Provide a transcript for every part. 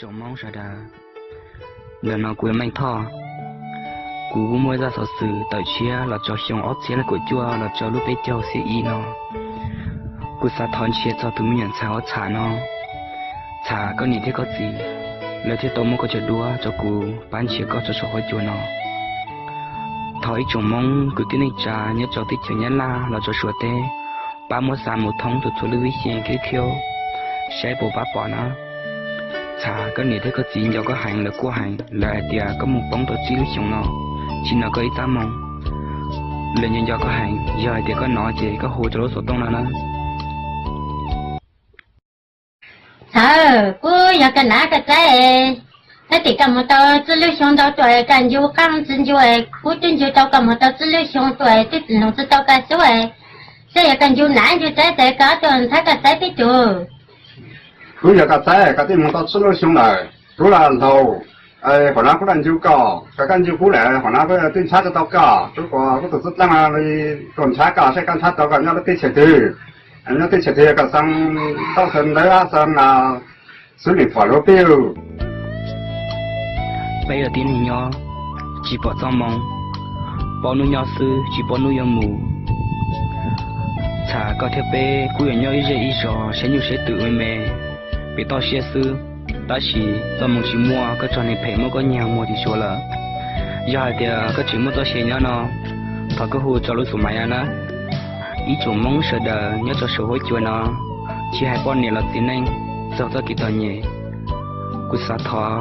Tsoom Hmoob sawv daws, ntawm no kuv yog Meej Thoj. Kuv muaj zaj xov xwm tawm tshiab los rau xyoo ob txhiab kaum cuaj los rau lub peb caug xiab ib no. Kuv xav thov nrhiav txog tus me nyuam ntxhais uas Txham no. Txham, koj niam thiab koj txiv lawv thiaj tau muab koj cov duab rau kuv pab nrhiav koj tso saum huab cua no. Thov ib tsoom Hmoob kwv tij neej tsa nyob rau teb chaws Nyab Laj los rau Suav teb pab muab xa mus thoob txhua txhua lub vib xyeem khib khiub saib puas pab pom na. Txham, koj niam thiab koj txiv nco koj heev, lawv quaj heev, lawv hais tias koj mus poob tau tsib lub xyoos no, tsis hnov koj ib txaj moo. Lawv nco nco koj heev, yog hais tias koj hnov ces koj hu rau lub xov tooj no na. Txham, kuv yog koj nam koj txiv, tab sis koj mus tau tsib lub xyoo ntau tuaj, koj ncu qaab tsi ncu, kuv twb ncu tau koj mus tau tsib lub xyoo tuaj, twb tsi noog tsi tau koj xub, saib yog koj ncu nam ncu txiv tes koj tuaj ntxhab koj txiv tib tug. Kuv yog koj txiv, koj twb mus tau tsib lub xyoo lawm, kuv los laus, qhov no kuv los ncu koj, koj ncu kuv lawm, qhov no kuv twb ntxhab tsi tau koj, kuv kuas kuv tus tub tleeb li tuaj ntxhab koj saib koj ntxhab tau koj nyob lub teb chaws twg. Nyob teb chaws twg koj xeev, tau xeev ntawv, xeev xwb nim pom lub pib. Peb yog tib neeg nyob tsis pom txoj moo, paub hnub nyob xwb tsis paub hnub yuav mus. Txham, koj thiab peb kuj yuav nyob ib zej ib zos saib nyuj saib twm me me, pem toj siab xwb, tab sis txoj moo tsis muaj, koj txoj neeg phem muab koj nyiag muag tim Suav lawm. Yog hais tias koj tseem muaj txoj sia nyob no, thov koj hu rau lub xus maiv no na. Ib tsoom Hmoob sawv daws nyob rau saum huab cua no, tsis hais poj niam los txiv neej, txog txoj kev txom nyem, kuv xav thov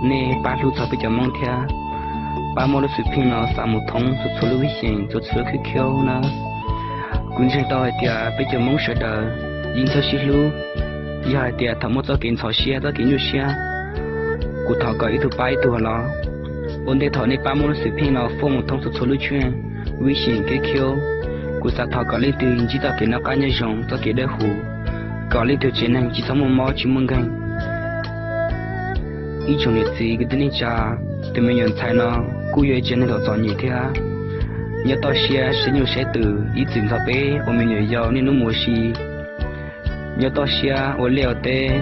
nej pab hlub txog peb cov Hmoob thiab pab muab lub xwm pheej no xa mus thoob txhua txhua lub vib xyeem txhua txhua lub khib khiub na. Kuv ntseeg tau hais tias peb cov Hmoob sawv daws yeej txawj sib hlub. Yog hais tias thaum muaj txoj kev ntxhov siab txoj kev nyuaj siab, kuv thov kom ib tug pab ib tug los. Ua ntej thaum nej pab muab lub xwm pheej no faij mus thoob txhua txhua lub tsheej, vib xyeem khib khiub, kuv xav thov kom leej twg ntsib txoj kev noj qab nyob zoo txoj kev dawb huv, kom leej twg tsev neeg tsis txhob muaj mob tsis muaj nkeeg. Ib tsoom niam txiv kwv tij neej tsa, tus me nyuam ntxhais no kuj yog ib tsev neeg tau txom nyem thiab. Nyob toj siab saib nyuj saib twm ib txwm nrog peb ua me nyuam yaus niaj hnub mus ua si. Nyob toj siab ua liaj ua teb,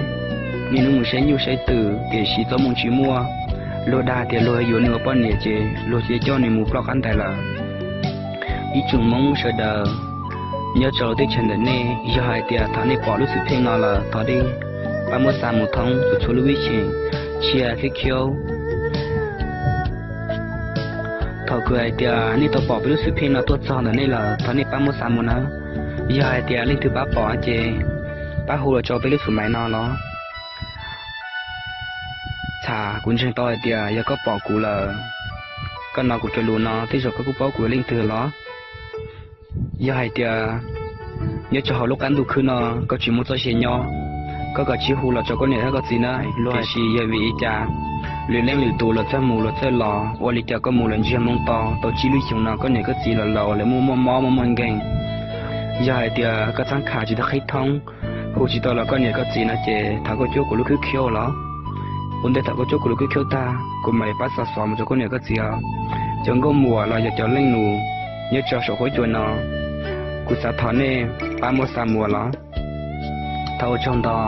niaj hnub mus saib nyuj saib twm, tiam sis txoj moo tsis muaj. Luag dag tias luag yuav nws ua poj niam ces luag cia coj nws mus ploj qab ntais lawm. Ib tsoom Hmoob sawv daws nyob rau teb chaws ntawm nej, yog hais tias thaum nej pom lub xwm pheej no lawm thov nej pab muab xa mus thoob txhua txhua lub vib xyeem, txhua khib khiub. Thaum kuv hais tias nej tau pom peb lub xwm pheej no tuaj txog ntawm nej lawm thov nej pab muab xa mus na. Yog hais tias leej twg pab pom ces pab hu los rau peb lub xus maiv no los. Txham, kuv ntseeg tau hais tias yog koj pom kuv lawm, koj hnov kuv cov lus no tej zaum koj kuj paub kuv yog leej twg los. Yog hais tias nyob rau hauv lub qab ntuj khwb no koj tsis muaj txoj sia nyob, koj kav tsij hu los rau koj niam thiab koj txiv na. Tiam sis yog vim li cas lwm leej lwm tus luag txawj mus luag txawj los, ua li cas koj mus lawm ntsiag moo to tau tsib lub xyoos no koj niam koj txiv los laus lawv muaj muaj mob muaj muaj nkeeg. Yog hais tias koj txhab kham tsis tau qhib thoob, hu tsis tau los koj niam koj txiv no ces thov koj cuab kuv lub khib khiub los. Ua ntej thaum koj cuab kuv lub khib khiub tag kuv mam li pab xa xov mus rau koj niam koj txiv os. Cov nkauj muam los yog cov leej nus nyob rau saum huab cua no, kuv xav thov nej pab muab xa mus los. Thov ua tsaug ntau.